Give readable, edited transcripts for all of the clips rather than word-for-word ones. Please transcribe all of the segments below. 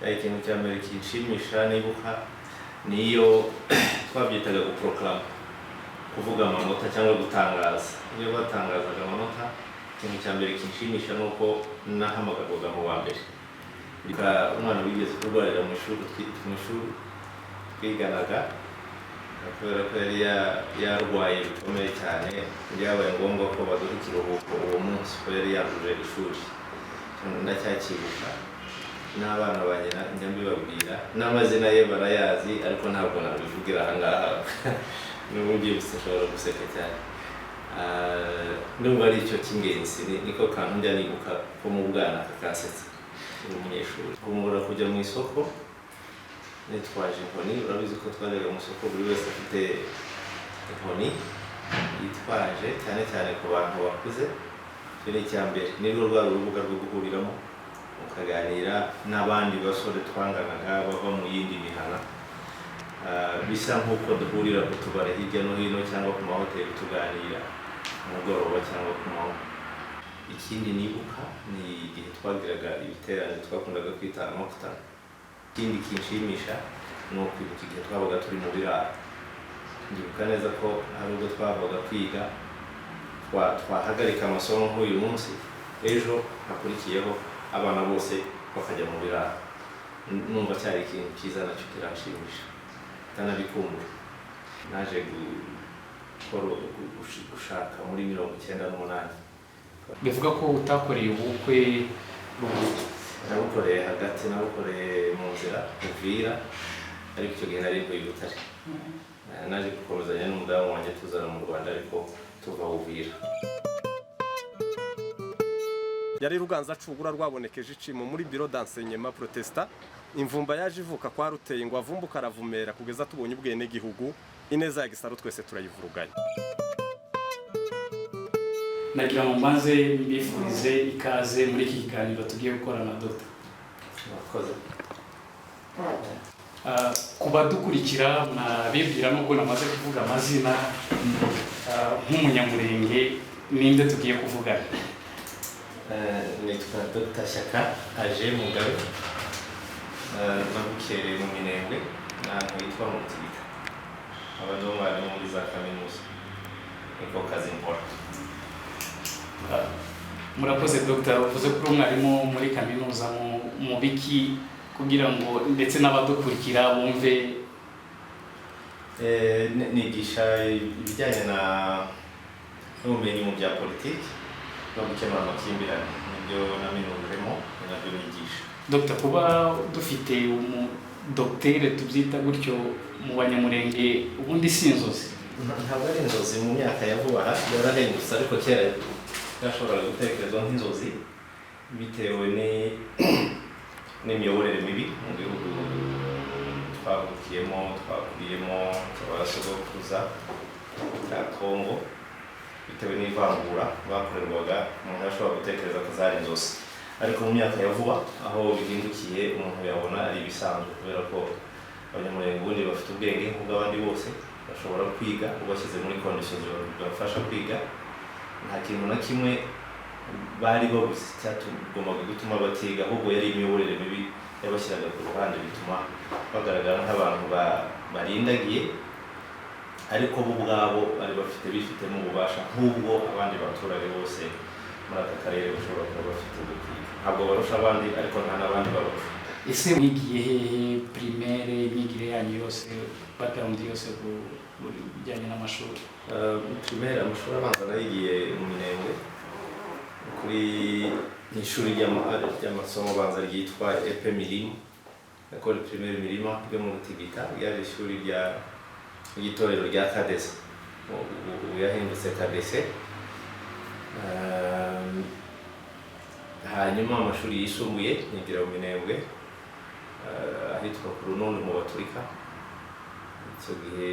Ikintu cya mbere kinshimisha nibuka niyo twabyitaga guporogaramu, kuvuga amanota cyangwa gutangaza. Iyo batangazaga amanota, ikintu cya mbere kinshimisha ni uko nahamagarwaga mu wa mbere. Umwana wigeze kurwarira mu ishuri, mu ishuri twiganaga, kubera ko yari yarwaye bikomeye cyane, byabaye ngombwa ko baduha ikiruhuko uwo munsi ko yari yanduje ishuri. Ndacyakibuka, n'abana ba nyina njya mbibabwira, n'amazina ye barayazi, ariko ntabwo nabivugira aha ngaha. N'ubu byibutse nshobora guseka cyane. Ndumva ari icyo cy'ingenzi, niko kantu njya nibuka ko mu bwana kakansetsa ndi umunyeshuri. Kumbura kujya mu isoko nitwaje inkoni. Urabizi ko twajyaga mu isoko buri wese afite inkoni yitwaje, cyane cyane ku bantu bakuze. Icyo ni icya mbere, nirwo rwari urubuga rwo guhuriramo mukaganira n'abandi basore twanganaga bava mu yindi mihana. Bisa nk'uko duhurira ku tubari hirya no hino cyangwa ku mahoteli tuganira mugoroba cyangwa ku manywa. Ikindi nibuka ni igihe twagiraga ibiterane twakundaga kwita amakutano. Ikindi kinshimisha ni ukwibuka igihe twabaga turi mu biraro. Ndibuka neza ko hari ubwo twavaga kwiga, twahagarika amasomo nk'uyu munsi, ejo hakurikiyeho abana bose bakajya mu biraro. Numva cyari ikintu cyiza, nacyo kiranshimisha, ndanabikumbura. Naje gushaka muri 98. Bivuga ko utakoreye ubukwe ruguru? Nabukoreye hagati, nabukoreye mu nzira Uvira, ariko icyo gihe nari mvuye i Butare. Naje gukomezanya n'umudamu wanjye tuzana mu Rwanda, ariko tuva Uvira. Yari Ruganza Cugura rwabonekeje icimo muri bureau d'enseignement protestant. Imvumba yaje ivuka kwa Ruteye ngo avumbuke aravumera kugeza tubonye ubwene gihugu. Ineza ya Gisaro twese turayivuruganya. Nagira ngo mbanze mbifurize ikaze muri iki kiganiro tugiye gukora na Dr. Murakoze. Ku badukurikira nabibwira, nubwo namaze kuvuga amazina, nk'Umunyamurenge ninde tugiye kuvugana? Nitwa Dr Shyaka Aje Mugabe. Nabukereye mu Minembwe, ni ahantu hitwa mu Rutigita. Aba ndi umwarimu muri za kaminuza, niko kazi nkora. Murakoze Dr. Uvuze ko uri umwarimu muri kaminuza mu biki, kugira ngo ndetse n'abadukurikira bumve? Nigisha ibijyanye na n'ubumenyi mu bya politiki no gukemura amakimbirane. Nibyo naminujemo, ni nabyo nigisha. Dr, kuba dufite umudogiteri, tubyita gutyo, mu Banyamurenge, ubundi si inzozi? Ntabwo ari inzozi. Mu myaka ya vuba aha yarahindutse, ariko kera byashoboraga gutekerezwa nk'inzozi bitewe n'imiyoborere mibi mu bihugu twavukiyemo, twakuriyemo, abasogokuruza cya Kongo, bitewe n'ivangura bakorerwaga. Umuntu ashobora gutekereza ko zari inzozi, ariko mu myaka ya vuba aho bihindukiye, umuntu yabona ari ibisanzwe, kubera ko Abanyamurenge ubundi bafite ubwenge nk'ubw'abandi bose, bashobora kwiga ubashyize muri conditions zibafasha kwiga. Nta kintu na kimwe bari babuze cyatugombaga gutuma batiga, ahubwo yari imiyoborere mibi yabashyiraga ku ruhande, bituma bagaragara nk'abantu barindagiye, ariko bo ubwabo bari bafite, bifitemo ububasha nk'ubwo abandi baturage bose muri aka karere bashobora kuba bafite bwo kwiga. Ntabwo barusha abandi, ariko nta n'abandi barusha. Ese mwigiye hehe primaire, imyigire yanyu yose, background yose ku bijyanye n'amashuri? Primaire, amashuri abanza, nayigiye mu Minembwe kuri ishuri ry'amasomo abanza ryitwa EP Mirima, École Primaire Mirima ryo mu Rutigita. Ryari ishuri rya ry'itorero rya Kadese, ubu yahindutse Kadese. Hanyuma amashuri yisumbuye nigira mu Minembwe, ahitwa ku Runondo mu Baturika, icyo gihe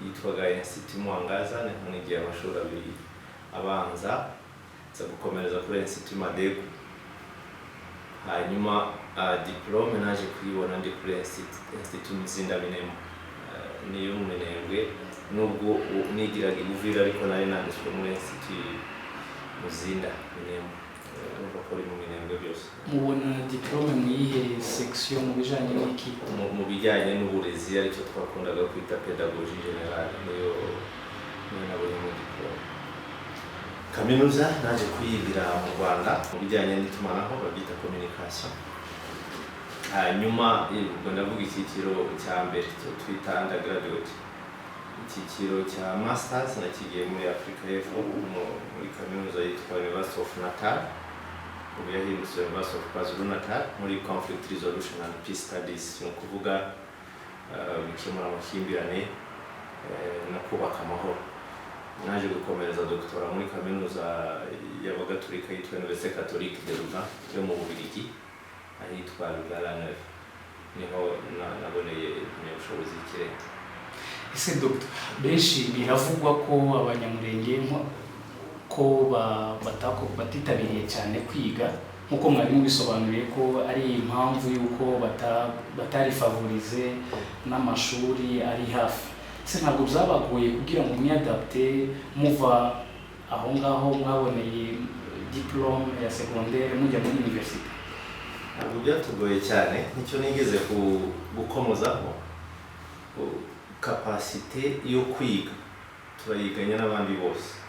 yitwaga Institut Mwangaza. Niho nigiye amashuri abiri abanza, nza gukomereza kuri Institut Madegu. Hanyuma diplôme naje kuyibona ndi kuri Institut Muzinda Minembwe. Niyo mu Minembwe, nubwo nigiraga i Buvira, ariko nari nanditswe muri Institut Muzinda Minembwe. Urumva ko ari mu Minembwe byose. Mubona diplôme mu yihe section, mu bijanye n'iki? Mu bijyanye n'uburezi, aricyo twakundaga kwita pédagogie générale, niyo nabonyemo diplôme. Kaminuza naje kuyigira mu Rwanda mu bijyanye n'itumanaho, babyita communication. Hanyuma ubwo ndavuga icyiciro cya mbere cyo twita undergraduate. Icyiciro cya masters nakigiye muri Afurika y'Epfo, muri kaminuza yitwa University of Natal, ubu yahindutse University of KwaZulu Natal, muri conflict resolution and peace studies, ni ukuvuga gukemura amakimbirane no kubaka amahoro. Naje gukomereza doctorat muri kaminuza y'Abagatulika yitwa Université Catholique de Louvain yo mu Bubiligi, ahitwa Louvain-la-Neuve, niho naboneye impamyabushobozi y'ikirenga. Ese Dr, benshi biravugwa ko Abanyamurenge ko batitabiriye cyane kwiga, nk'uko mwari mubisobanuriye ko ari impamvu y'uko batari favorisé n'amashuri ari hafi. Ese ntabwo byabagoye kugira ngo mwiyadapte muva aho ngaho mwaboneye diplôme ya secondaire mujya muri université? Ntabwo byatugoye cyane. Nicyo nigeze gukomozaho, capacité yo kwiga turayiganya n'abandi bose.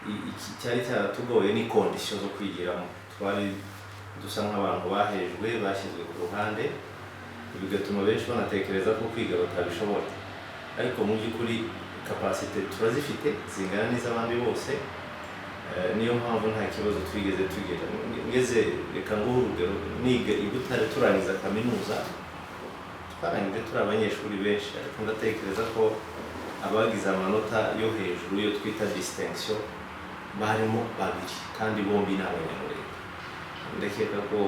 Iki cyari cyaratugoye ni conditions zo kwigiramo. Twari dusa nk'abantu bahejwe, bashyizwe ku ruhande, bigatuma benshi banatekereza ko kwiga batabishobora. Ariko mu by'ukuri capacité turazifite zingana n'iz'abandi bose. Niyo mpamvu nta kibazo twigeze tugira. Ngeze, reka nguhe urugero, niga i Butare, turangiza kaminuza, twarangije turi abanyeshuri benshi, ariko ndatekereza ko abagize amanota yo hejuru, yo twita distinction, barimo babiri kandi bombi ni Abanyamurenge. Ndakeka ko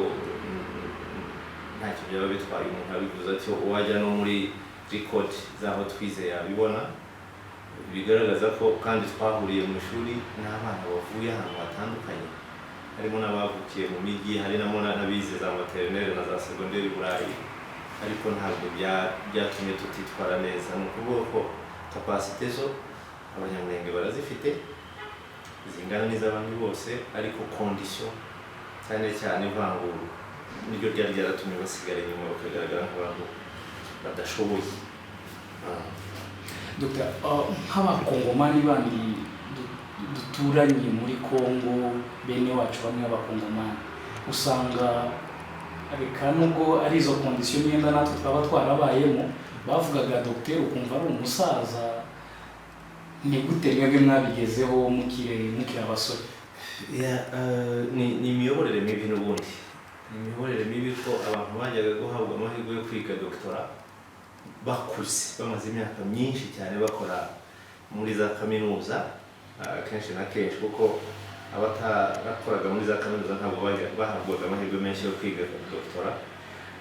ntacyo byaba bitwaye umuntu abivuze atyo. Uwajya no muri record z'aho twize yabibona. Bigaragaza ko kandi twahuriye mu ishuri n'abana bavuye ahantu hatandukanye, harimo n'abavukiye mu mijyi, harimo n'abize za maternelle na za secondaire i Burayi, ariko ntabwo byatumye tutitwara neza. Ni ukuvuga ko capacité zo Abanyamurenge barazifite zingana n'iz'abandi bose, ariko condition, cyane cyane ivangura, niryo ryari ryaratumye basigara inyuma, bakagaragara nk'abantu badashoboye. Dr, nk'Abakongomani bandi duturanye muri Kongo, bene wacu bamwe b'Abakongomani, usanga reka nubwo ari izo conditions myenda natwe twaba twarabayemo, bavugaga dogiteri ukumva ari umusaza. Ni gute mwebwe mwabigezeho mukiri abasore? Yeah, ni imiyoborere mibi n'ubundi. Ni imiyoborere mibi ko abantu bajyaga guhabwa amahirwe yo kwiga doctorat bakuze, bamaze imyaka myinshi cyane bakora muri za kaminuza, kenshi na kenshi, kuko abatarakoraga muri za kaminuza ntabwo bahabwaga amahirwe menshi yo kwiga doctorat.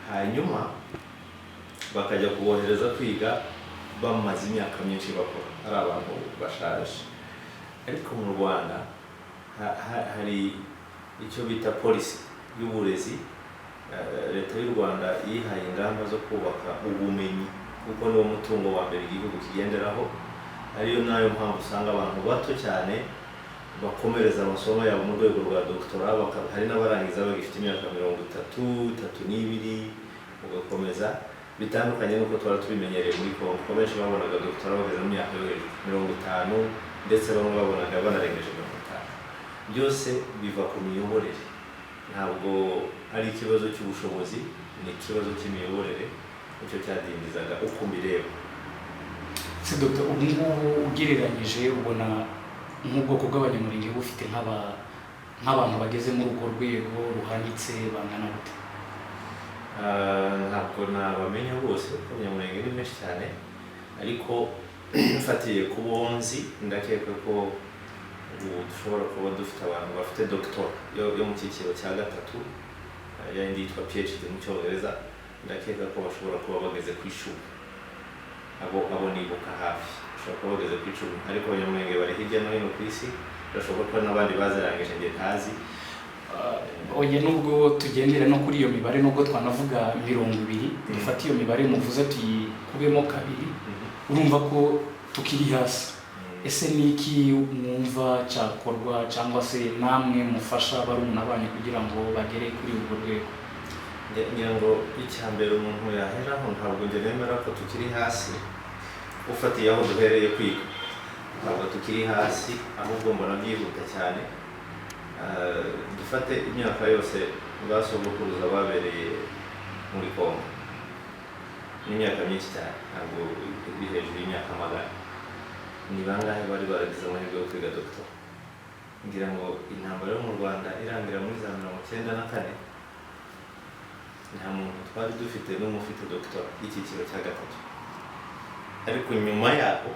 Hanyuma bakajya kubohereza kwiga bamaze imyaka myinshi bakora, ari abantu bashaje. Ariko mu Rwanda hari icyo bita policy y'uburezi. Leta y'u Rwanda yihaye ingamba zo kubaka ubumenyi, kuko niwo mutungo wa mbere igihugu kigenderaho. Ariyo nayo mpamvu usanga abantu bato cyane bakomereza amasomo yabo mu rwego rwa doctorat, hari n'abarangiza bagifite imyaka 30, 32, ugakomeza. Bitandukanye n'uko twari tubimenyereye muri Congo, kuko benshi babonaga doctorat bageze mu myaka yo hejuru, 50, ndetse bamwe babonaga banarengeje 50. Byose biva ku miyoborere. Ntabwo ari ikibazo cy'ubushobozi, ni ikibazo cy'imiyoborere, nicyo cyadindizaga uko mbireba. Se Dr, ubu ngubu ugereranyije ubona nk'ubwoko bw'Abanyamurenge bufite nk'abantu bageze muri urwo rwego ruhanitse bangana gute? Ntabwo nabamenya bose kuko Abanyamurenge ni benshi cyane, ariko mfatiye ku bo nzi, ndakeka ko ubu dushobora kuba dufite abantu bafite doctorat yo mu cyiciro cya gatatu, yindi yitwa PhD mu Cyongereza. Ndakeka ko bashobora kuba bageze ku 10. Abo nibuka hafi bashobora kuba bageze ku 10, ariko Abanyamurenge bari hirya no hino ku isi, birashoboka ko n'abandi bazirangije njye ntazi. Oya, nubwo tugendera no kuri iyo mibare, nubwo twanavuga 20, dufate iyo mibare muvuze tuyikubemo kabiri, urumva ko tukiri hasi. Ese ni iki mwumva cyakorwa, cyangwa se namwe mufasha barumuna banyu kugira ngo bagere kuri urwo rwego? Ngira ngo icya mbere umuntu yaheraho, ntabwo njye nemera ko tukiri hasi. Ufatiye aho duhereye kwiga, ntabwo tukiri hasi, ahubwo mbona byihuta cyane. Dufate imyaka yose ba sogokuruza babereye muri Kongo, ni imyaka myinshi cyane, ntabwo iri hejuru y'imyaka 100. Ni bangahe bari baragize amahirwe yo kwiga doctorat? Ngira ngo intambara yo mu Rwanda irangira muri za 94, nta muntu twari dufite n'umwe ufite doctorat y'icyiciro cya gatatu. Ariko nyuma yaho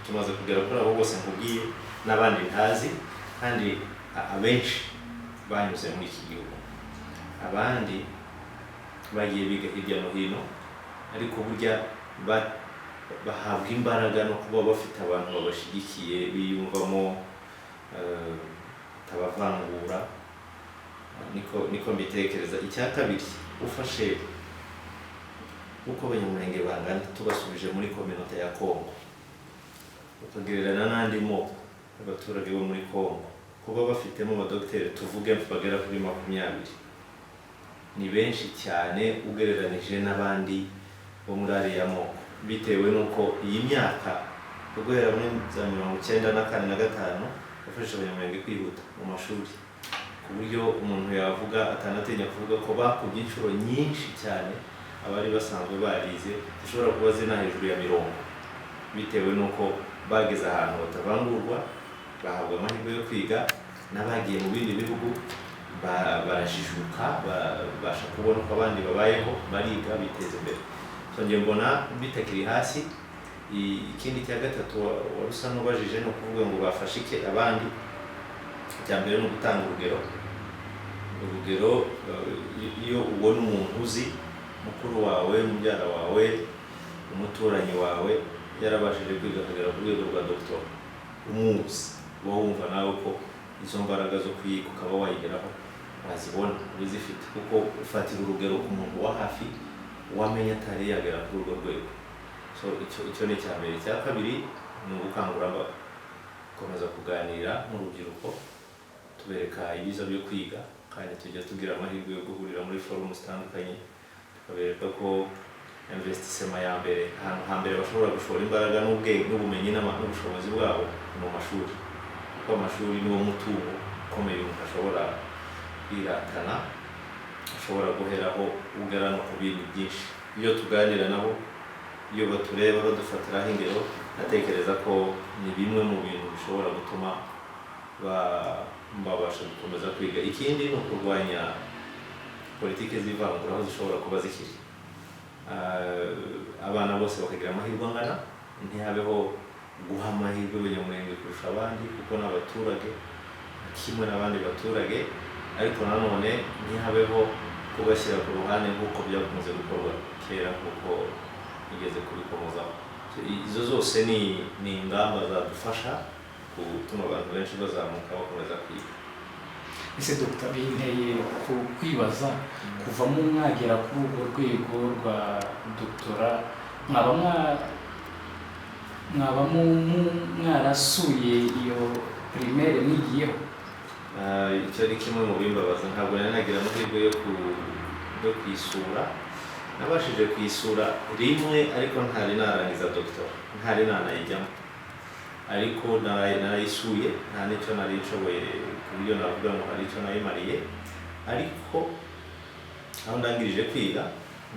tumaze kugera kuri abo bose nkubwiye n'abandi ntazi, kandi abenshi banyuze muri iki gihugu, abandi bagiye biga hirya no hino, ariko burya bahabwa imbaraga no kuba bafite abantu babashyigikiye, biyumvamo, batabavangura. Niko mbitekereza. Icya kabiri, ufashe uko Abanyamurenge bangana, tubasubije muri communauté ya Kongo, ukagererana n'andi moko y'abaturage bo muri Kongo, kuba bafitemo abadogiteri tuvuge bagera kuri 20, ni benshi cyane ugereranije n'abandi bo muri ariya moko, bitewe n'uko iyi myaka yo guhera muri za 94 na 5 yafashije Abanyamurenge kwihuta mu mashuri, ku buryo umuntu yavuga atanatinya kuvuga ko bakubye inshuro nyinshi cyane abari basanzwe barize, zishobora kuba zina hejuru ya 50, bitewe n'uko bageze ahantu batavangurwa, bahabwa amahirwe yo kwiga. N'abagiye mu bindi bihugu barajijuka, babasha kubona uko abandi babayeho, bariga, biteza imbere. So njye mbona bitakiri hasi. Ikindi cya gatatu wari usa n'ubajije, ni ukuvuga ngo bafashe iki abandi? Icya mbere ni ugutanga urugero. Urugero, iyo ubona umuntu uzi, mukuru wawe, mubyara wawe, umuturanyi wawe, yarabashije kwiga akagera ku rwego rwa doctorat, umuzi, uba wumva nawe ko izo mbaraga zo kwiga ukaba wayigeraho wazibona, uzifite, kuko ufatira urugero ku muntu wa hafi wamenya atari yagera kuri urwo rwego. So icyo ni icya mbere. Icya kabiri ni ubukangurambaga, gukomeza kuganira n'urubyiruko, tubereka ibyiza byo kwiga, kandi tujya tugira amahirwe yo guhurira muri forum zitandukanye, tukabereka ko investissement ya mbere, ahantu hambere bashobora gushora imbaraga n'ubwenge n'ubumenyi n'ubushobozi bwabo, ni mu mashuri, kuko amashuri niwo mutungo ukomeye umuntu ashobora kwiratana, ashobora guheraho ugera no ku bindi byinshi. Iyo tuganira nabo, iyo batureba, badufatiraho ingero, ndatekereza ko ni bimwe mu bintu bishobora gutuma babasha gukomeza kwiga. Ikindi ni ukurwanya politiki z'ivangura aho zishobora kuba zikiri. Abana bose bakagira amahirwe angana, ntihabeho guha amahirwe Abanyamurenge kurusha abandi, kuko ni abaturage kimwe n'abandi baturage, ariko nanone ntihabeho kubashyira ku ruhande nk'uko byakunze gukorwa kera, nk'uko bigeze kubikomozaho. So, izo zose ni ingamba zadufasha gutuma abantu benshi bazamuka, bakomeza kwiga. Ese doctor, binteye kwibaza, kuvamo mwagera kuri urwo rwego rwa doctorat, mwaba mwarasuye iyo primaire mwigiyeho? Icyo ni kimwe mu bimbabaza. Ntabwo nari nagira amahirwe yo kuyisura. Nabashije kuyisura rimwe, ariko ntari narangiza doctorat, ntari nanayijyamo, ariko narayisuye. Nta n'icyo nari nshoboye ku buryo navuga ngo hari icyo nayimariye, ariko aho ndangirije kwiga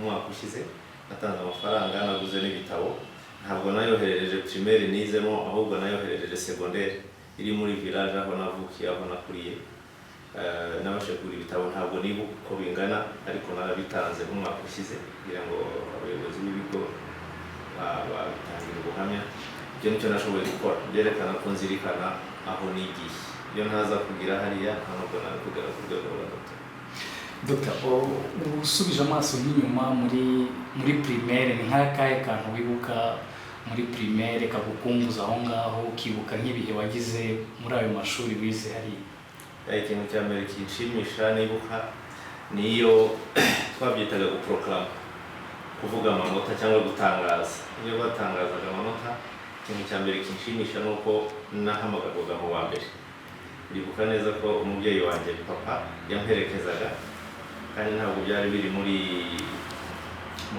umwaka ushize, natanze amafaranga, naguze n'ibitabo. Ntabwo nayoherereje primaire nizemo, ahubwo nayoherereje secondaire iri muri village aho navukiye, aho nakuriye. Nabashije kugura ibitabo, ntabwo nibuka uko bingana, ariko narabitanze umwaka ushize kugira ngo abayobozi b'ibigo babitangira ubuhamya. Ibyo nicyo nashoboye gukora byerekana ko nzirikana aho nigiye. Iyo ntaza kugira hariya, nta nubwo nari kugera ku rwego rwa doctor. Dr, usubije amaso nk'inyuma muri primaire, ni nk'akahe kantu wibuka muri primaire kagukumbuza aho ngaho, ukibuka nk'ibihe wagize muri ayo mashuri wize hariya? Ikintu cya mbere kinshimisha nibuka niyo twabyitaga guporogaramu, kuvuga amanota cyangwa gutangaza. Iyo batangazaga amanota, Ikintu cya mbere kinshimisha ni uko nahamagarwaga mu wa mbere. Ndibuka neza ko umubyeyi wanjye, papa, yamperekezaga, kandi ntabwo byari biri mu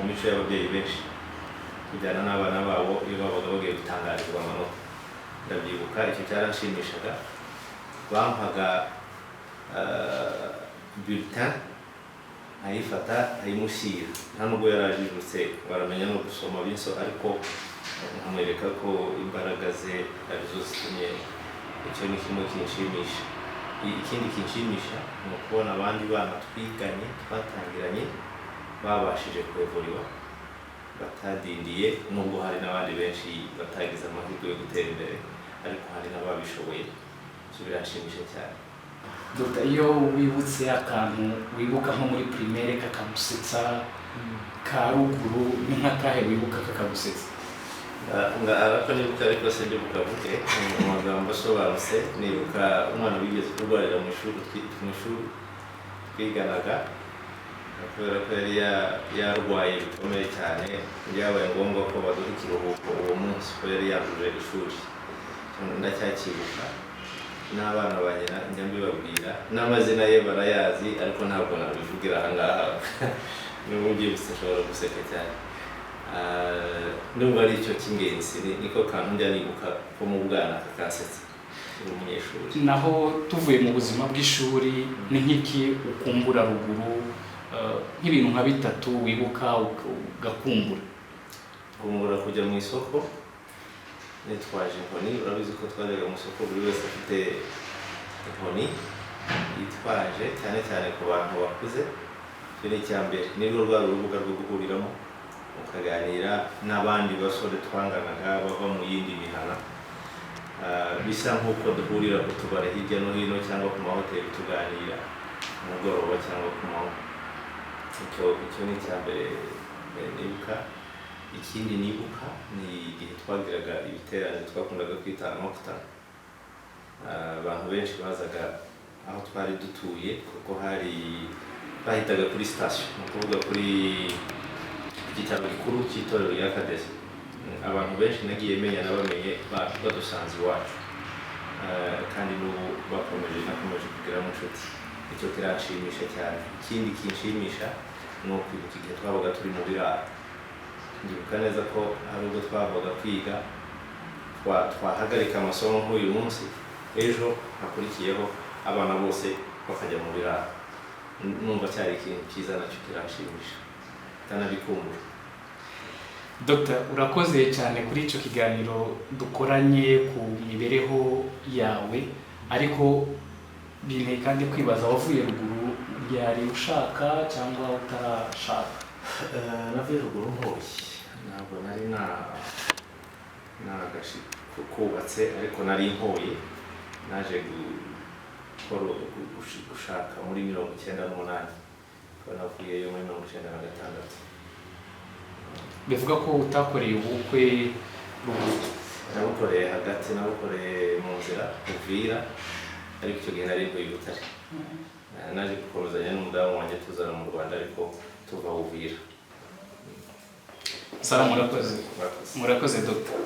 mico y'ababyeyi benshi kujyana n'abana babo iyo babaga bagiye gutangarizwa amanota. Ndabyibuka, icyo cyaranshimishaga. Bampaga bulletin, nkayifata nkayimushyira. Nta nubwo yari ajijutse, baramenya no gusoma binso, ariko nkamwereka ko imbaraga ze arizo zitumye. Icyo ni kimwe kinshimisha. Ikindi kinshimisha ni ukubona abandi bana twiganye, twatangiranye, babashije kwevuriwa, batadindiye, nubwo hari n'abandi benshi batagize amahirwe yo gutera imbere, ariko hari n'ababishoboye. Ibyo biranshimisha cyane. Dr, iyo wibutse akantu wibuka nko muri primaire kakagusetsa ka ruguru, ni nk'akahe wibuka kakagusetsa? Nga arako nibuka, ariko se ndibuka buke mu magambo asobanutse. Nibuka umwana wigeze kurwarira mu ishuri, mu ishuri twiganaga, kubera ko yari yarwaye bikomeye cyane, byabaye ngombwa ko baduha ikiruhuko uwo munsi ko yari yanduje ishuri. Ndacyakibuka, n'abana ba nyina njya mbibabwira, n'amazina ye barayazi, ariko ntabwo nabivugira aha ngaha. N'ubu mbyibutse nshobora guseka cyane. Ndumva ari icyo cy'ingenzi, niko kantu njya nibuka ko mu bwana kakansetsa uri umunyeshuri. Naho tuvuye mu buzima bw'ishuri, ni nk'iki ukumbura ruguru, nk'ibintu nka bitatu wibuka ugakumbura? Kumbura kujya mu isoko nitwaje inkoni. Urabizi ko twajyaga mu isoko buri wese afite inkoni yitwaje, cyane cyane ku bantu bakuze. Icyo ni icya mbere. Nirwo rwari urubuga rwo guhuriramo mukaganira n'abandi basore twanganaga bava mu yindi mihana. Bisa nk'uko duhurira ku tubari hirya no hino cyangwa ku mahoteli tuganira mugoroba cyangwa ku manywa. Icyo ni icya mbere nibuka. Ikindi nibuka ni igihe twagiraga ibiterane twakundaga kwita amokta. Abantu benshi bazaga aho twari dutuye, kuko hari bahitaga kuri sitasiyo, ni ukuvuga kuri icyicaro gikuru cy'itorero rya Kadesi. Abantu benshi nagiye menya nabamenye badusanze iwacu. Kandi n'ubu bakomeje, nakomeje kugiramo inshuti. Icyo kiranshimisha cyane. Ikindi kinshimisha ni ukwibuka igihe twabaga turi mu biraro. Ndibuka neza ko hari ubwo twavaga kwiga, twahagarika amasomo nk'uyu munsi, ejo hakurikiyeho abana bose bakajya mu biraro. Numva cyari ikintu cyiza, nacyo kiranshimisha, ndanabikumbura. Dr, urakoze cyane kuri icyo kiganiro dukoranye ku mibereho yawe, ariko binteye kandi kwibaza: wavuye ruguru ryari, ushaka cyangwa utarashaka? Navuye ruguru ntoye, ntabwo nari na nagashi kubatse, ariko nari ntoye. Naje gushaka muri 98, kuko navuyeyo muri 96. Bivuga ko utakoreye ubukwe ruguru? Nabukoreye hagati, nabukoreye mu nzira Uvira, ariko icyo gihe nari mvuye i Butare. Naje gukomezanya n'umudamu wanjye tuzana mu Rwanda, ariko tuva Uvira. Sara, murakoze. Murakoze. Murakoze, Dr.